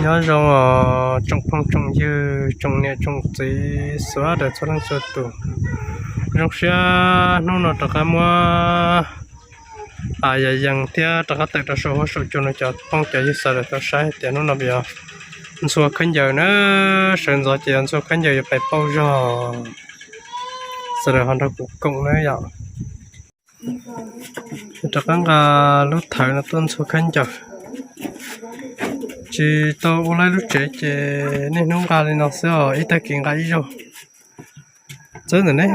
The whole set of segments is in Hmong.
Nyob zoo tsoom phooj tsoom ywg, tsoom niam tsoom txiv, sawv daws txhua leej txhua tus. Zoo siab hnub no rov qab muab yam yees thiab rov qab tawm rau saum huab saum cua no cov phooj cov ywg sawv daws tau saib tias hnub no yog ntxhua khaub ncaws na. Sawv ntxov ces yog ntxhua khaub ncaws yuav pais pauj zog, sawv daws ho nrog kuv koom na yom. Rov qab nqa lub thawv no tuaj ntxhua khaub ncaws. Tsis tau ua laib lub tsev ces niaj hnub nqa li no xwb os, ib tag kis nqa ib zaug. Txawb ntawm ne,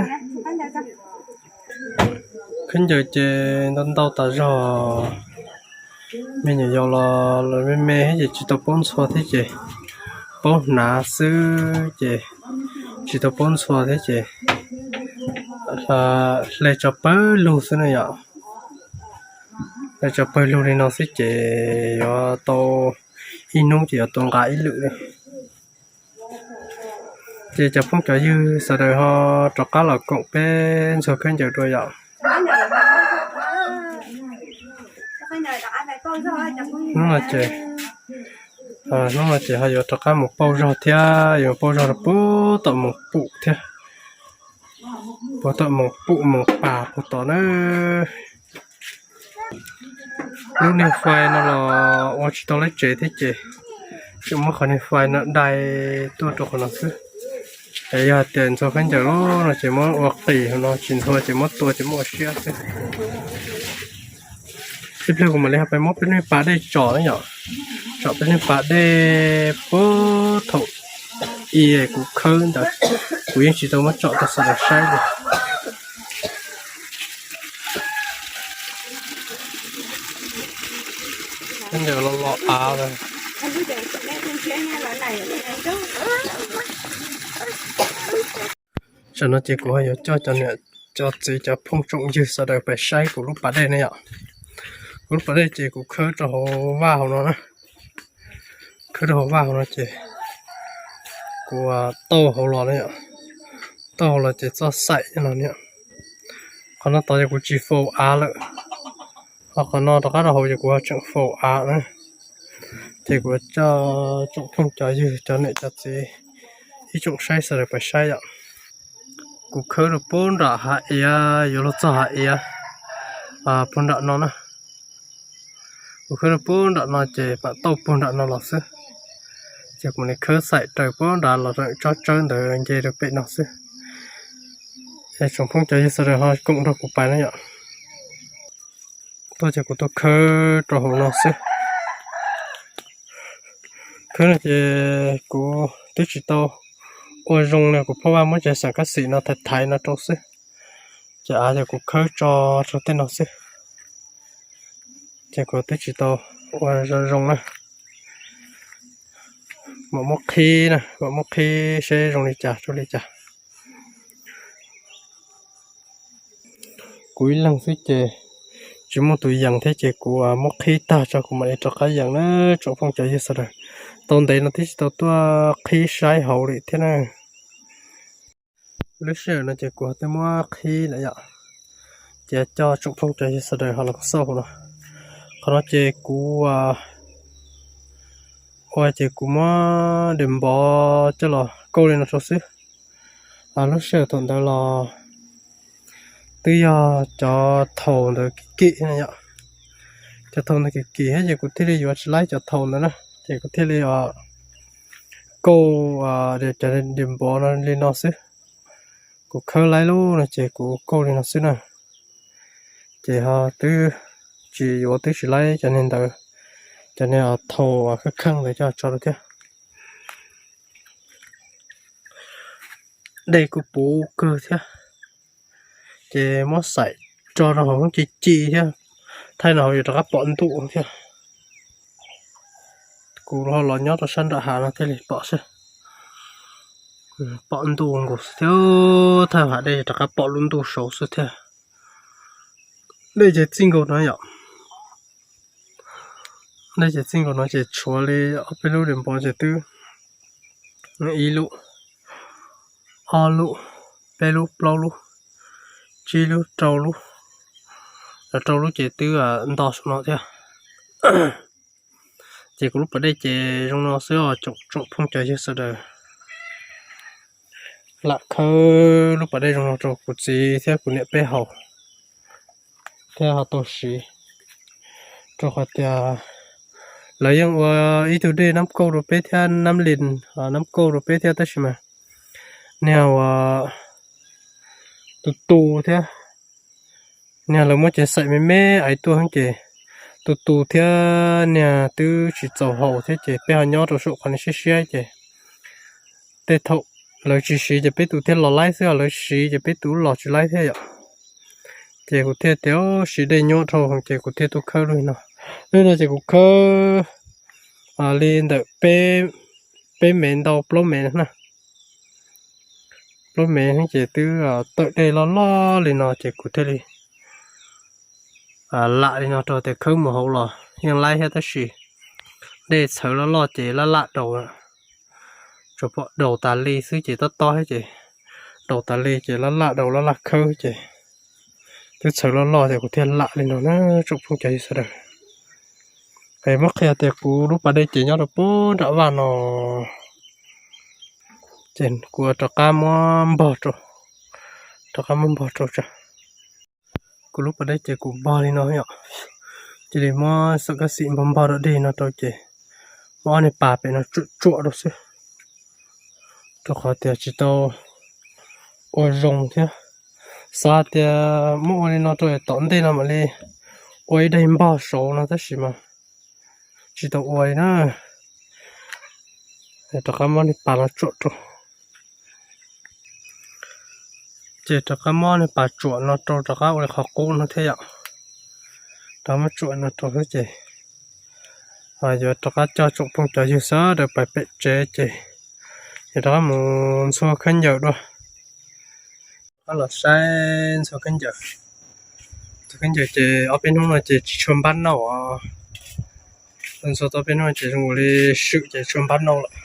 khaub ncaws ces ntau ntau tas zog. Me nyuam yaus los lawv me me thiab ces tsis tau paub ntxhua thiab ces paub hnav xwb ces tsis tau paub ntxhua thiab ces hle tso pawg lug xwb na yom. Hle tso pawg lug li no xwb ces yuav tau ib hnub ces yuav tau nqa ib lwm li. Ces cov phooj cov ywg sawv daws ho rov qab los koom peb ntxhua khaub ncaws dua yom. Hnub no ces, hnub no ces ho yuav rov qab mus pauj zog thiab, yuav pauj zog rau puag tom moos pum thiab, puag tom moos pum moos pas puag tom na. Lub niag fais no los ua tsis tau lub tsev thiab ces tseem muab qhov niag fais no dai tuaj rau qhov no xwb. Es yog hais tias ntxhua khaub ncaws loj no ces muab ua qis hauv no, tsis ntxhua ces muab tua ces muab ua siab xwb. Ib pliag kuv mam li ho pais muab peb lub pas dej tsom na yom. Tsom peb lub pas dej puag thaum i kuv khawb ntawd, kuv yeej tsis tau muab tsom rau sawv daws saib li. Khaub ncaws los los av lawm. Tam no ces kuv ho yuav coj cov niam cov txiv cov phooj tsoom ywg sawv daws pais saib kuv lub pas dej ne yom. Kuv lub pas dej ces kuv khawb rau hauv vaj hauv no na. Khawb rau hauv vaj hauv no ces kuv tauj hauv los na yom. Tauj hauv los ces txoj xaim no na. Qhov no tod ces kuv tsis faus av lawm, ho qhov no rov qab rau hauv ces kuv tseem faus av na. Ces kuv coj tsoom phooj cov ywg cov niam cov txiv ib tsoom saib sawv daws pais saib yom. Kuv khawb rau puag nram hav iav yuav luag txog hav iav puag nram no na. Kuv khawb rau puag nram no ces mam tauj puag nram no los xwb. Ces kuv mam li khawb xaim raws puag nrad los tsob tsawb ntawd nce rau pem no xwb. Es tsoom phooj cov ywg sawv daws ho koom nrog kuv pais na yom. Tuaj ces kuv tuaj khawb rau hauv no xwb. Khawb no ces kuv twb tsis tau ua zoo li, kuv phoj vaj muab cov xeem kab xim no thaiv thaiv no rau xwb, ces av ces kuv khawb tso rau tej no xwb. Ces kuv twb tsis tau ua zoo zoo na. Mam muab qhib na, mam muab qhib seb zoo li cas tsuas li cas. Kuv ib leeg xwb ces tsis muaj tus yees thiab ces kuv muab qhib tag tso kuv mam li rov qab yees na. Tsoom phooj cov ywg sawv daws, tau ntev no twb tsis tau tuaj qhib saib hauv li thiab na. Lub sij hawm no ces kuv twb muab qhib lawm yom, ces coj tsoom phooj cov ywg sawv daws ho los xauj hauv no. Qhov no ces kuv ua ces kuv muab dej npov coj los kauj li no rau xwb. Lub sij hawm thaum ntawd los twb yog cov thaum ntawd kim kim na yom. Cov thaum ntawd kim kim thiab ces kuv thiaj li yuav tsis laib cov thaum ntawd na, ces kuv thiaj li kauj cov dej npov no li no xwb. Kuv khawb laib lub no ces kuv kauj li no xwb na. Ces ho twb tsis yuav, twb tsis laib cov niag ntawd, cov niag thaum kheej kheej ntawd coj tso rau thiab. Dej kuj puv kawg thiab, ces muab xaim tso rau hauv ci ci thiab, thaij no hauv yuav rov qab pom ntuj thiab. Kuv ho los nyob rau sab nram hav no thiaj li pom xwb. Pom ntuj nkaus xwb thiab, thaij hav dej rov qab pom lub ntuj saud xwb thiab. Dej ces txij nkaus no yom. Dej ces txij nkaus no ces tshuav li ob peb lub dej npov ces twb ib lub, ob lub, peb lub, plaub lub, tsib lub, rau lub. Rau lub ces twb nto saum no thiab. Ces kuv lub pas dej ces zoo no xwb os tsoom phooj cov ywg sawv daws. Lam khawb lub pas dej zoo no rau kuv txiv thiab kuv niam peb haus thiab ho tau siv, rau qhov tias lawv yeej ua ib tug dej nab kauj rau peb thiab nab lis nab kauj rau peb thiab tab sis mas niag ua tus tus thiab niag lawv muab cev xaim me me aiv tuaj ces tus tus thiab niag twb tsis txaus haus thiab ces peb ho nyob rau saum qhov niag siab siab ces tej thaum lawv tsis siv ces peb tus thiaj los laib xwb, lawv siv ces peb tus los tsis laib thiab yom. Ces kuv thiaj tias siv dej nyuaj dhau ces kuv thiaj tuaj khawb lub no. Lub no ces kuv khawb li ntawm peb mev ntau plaub mev na, plaub mev ces twb tawm dej loj loj li no ces kuv thiaj li lam li no rau tias khawb mus hauv los yeej laib thiab tab sis dej txhawv loj loj ces laj laj daus, tsuas pom daus tas li xwb ces tob tob thiab ces daus tas li ces laj laj daus laj laj khawb ces twb txhawv loj loj ces kuv thiaj lam li no na tsoom phooj cov ywg sawv daws. Es muab qhia tias kuv lub pas dej ces nyob rau pem nram vaj no ces kuv rov qab muab npog rau, rov qab muab npog rau tso. Kuv lub pas dej ces kuv npog li no yom, cia li muab xam kab xim npog npog rau dej no rau ces muab ob niag pas pem no tsuam tsuam rau xwb, rau qhov tias tsis tau ua zoo thiab. Xav tias muab ua li no rau tom ntej no mam li ua ib daim npog saud no tab sis mas tsis tau ua li na. Rov qab muab niag pas no tsuam rau. Ces rov qab muab niag pas tsuam no rau rov qab ua li qhov qub no thiab yom. Rov muab tsuam no rau xwb ces yuav rov qab coj tsoom phooj cov ywg sawv daws pais pem tsev ces yuav rov qab mus ntxhua khaub ncaws dua. Rov qab los saib ntxhua khaub ncaws. Ntxhua khaub ncaws ces ob peb hnub no ces tsis tshua npab nauj os. Ntxhua tau ob peb hnub ces zoo li swm ces tshua npab nauj lawm.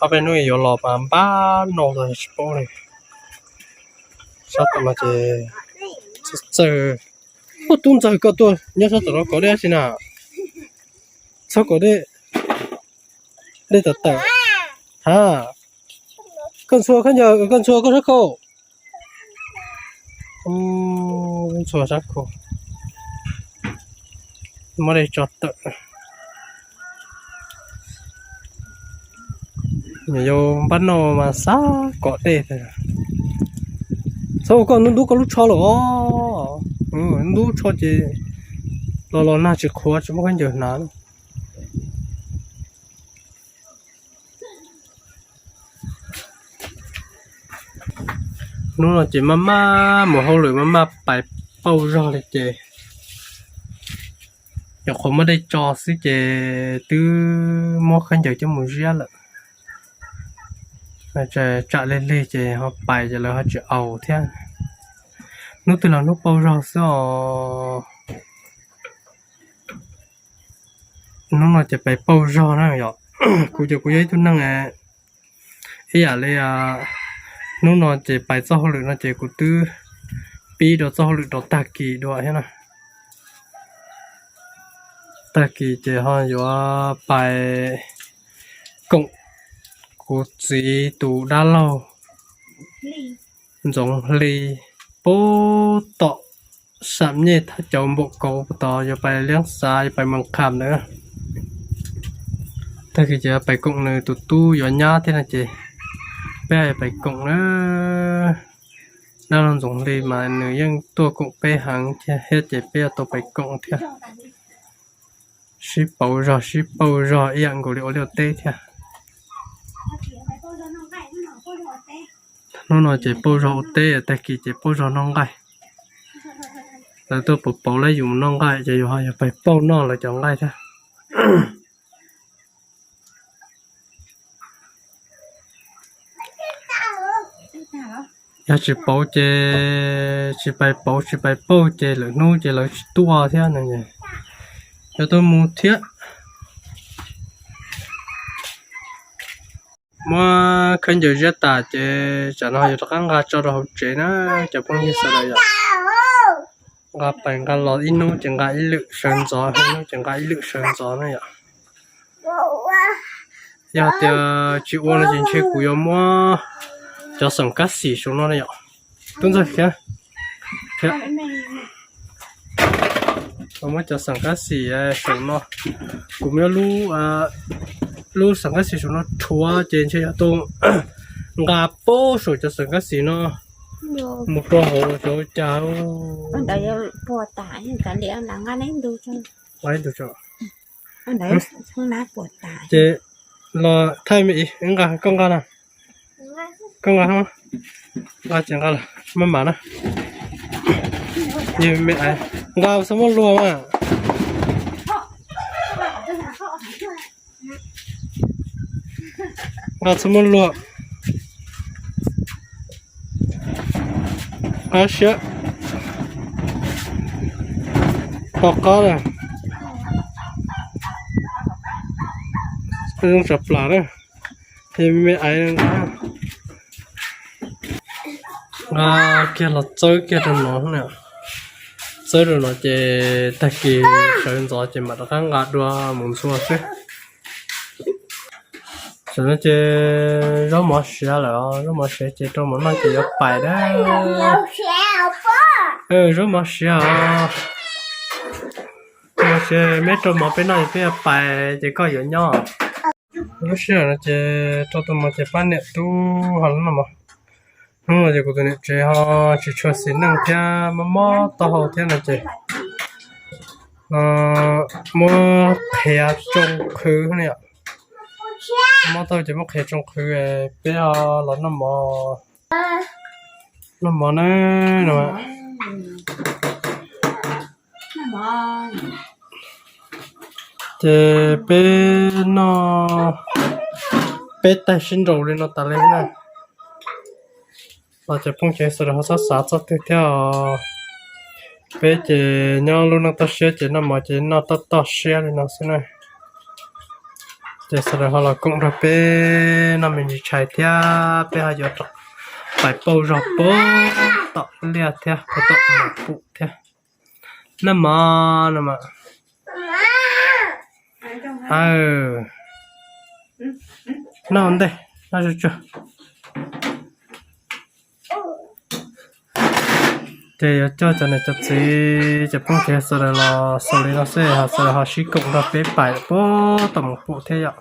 Ob peb hnub yuav los mas npab nauj los tsis paub li. Sab tom no ces txawj, ub, tub ntxawg koj tuaj nyob sab tom no kov dej dab tsi na? Txhob kov dej, dej tawm tawm. Ha, koj ntxhua khaub ncaws, koj ntxhua koj sab khau. Ntxhua sab khau, muab dej tso tawm. Yus npab nauj mas xav kov dej. Txhob ua koj ntub ntub koj lub tsho lawm os. Ntub tsho ces los los nag tsis qhuav tsis muaj khaub ncaws hnav. Hnub no ces maj maj mus hauj lwm maj maj pais pauj zog li ces nyuam qhuav muab dej tso xwb ces twb muab khaub ncaws coj mus ziab lawm. Tsam lig lig ces ho pais ces lawv ho tsis aus thiab. Hnub twg los hnub pauj zog xwb os. Hnub no ces pais pauj zog na yom. Kuv ces kuv yog ib tug neeg ib yam li hnub no ces pais txoj hauj lwm no ces kuv twb pib rau txoj hauj lwm rau tag kis dua thiab na. Tag kis ces ho yuav pais koom kuv txiv tus dab laug Ntxoov Hli pub tom sam nyej thaj cauv npaum kauv tod yuav pais Liab Xav yuav pais Moos Kham ntawd. Tag kis ces pais koom nws tus tub yuav nyab thiab no ces peb yuav pais koom na. Dab laug Ntxoov Hli mas nws yeej tuaj koom peb heev thiab ces peb yuav tau pais koom thiab. Sib pauj zog sib pauj zog ib yam nkaus li ua liaj teb thiab. Hnub no ces pauj zog ua teb, tag kis ces pauj zog noj nqaij. Lawv tuaj pauv pauv lawv yus noj nqaij ces yus ho yog pais pauj noj lawv cov nqaij thiab. Yog tsis pauv ces, tsis pais pauv tsis pais pauj ces lwm hnub ces lawv tsis tuaj thiab no. Yuav tuaj mus thiab. Muab khaub ncaws ziab tas ces tsam no yuav rov qab nqa tso rau hauv tsev na cov phooj ywg sawv daws yom. Nqa pais nqa los ib hnub ces nqa ib lwm sawv ntxov, ib hnub ces nqa ib lwm sawv ntxov na yom. Yog tias tsis ua no ces ntshe kuv yuav muab cov xeem kab xim saum no na yom. Tub ntxawg khiav, khiav. Kuv muab cov xeem kab xim saum no, kuv muab lub xeem kab xim saum no rhuav ces ntshe yog tus nqa pab saum cov xeem kab xim no mus rau hauv cov cas. Ces los thaij me, nqa, koj nqa na, koj nqa, nqa ces nqa lawm maj mam na. Yog me aiv nqa txhob muab luag mas. Nqa txhob muab luag. Qab siab. To qab na. Zoo tsav plas na. Yog me aiv nqa, nqa kiag los txawb kiag rau no. Txawb rau no ces tag kis sawv ntxov ces mam rov qab nqa dua mus ntxhua xwb. Tam no ces zaub mov siav lawm os, zaub mov siav ces rau mov noj ces yuav pais na. Zaub mov siav os. Zaub mov siav, meb rau mov peb noj es peb yuav pais ces koj yuav nyob. Lub sij hawm no ces rau tus mov ces pab niam tub ho los noj mov. Hnub no ces kuv tus niam tsev ho tsis tshua xis neej thiab, mob mob taub hau thiab no ces muab qhiav tsoo qhwv na yom. Mob taub hau ces muab qhiav tsoo qhwv, peb ho los noj mov, noj mov na no. Ces peb noj, peb taig sib nraus li no tas li na. Los cov phooj ywg sawv daws ho txhob xav txog twg thiab os. Peb ces nyob lub neej toj siab ces noj mov ces noj toj toj siab li no xwb na. Ces sawv daws ho los koom nrog peb noj me ntsis tshais thiab peb ho yuav rov pais pauj zog puag tom liaj thiab puag tom maum pum thiab. Noj mov no mas. Noj ntej, noj tsuag tsuag. Ces yuav coj cov niam cov txiv cov phooj ywg sawv daws los xaus li no xwb, ho sawv daws ho sib koom nrog peb pais puag tom maum pum thiab yom.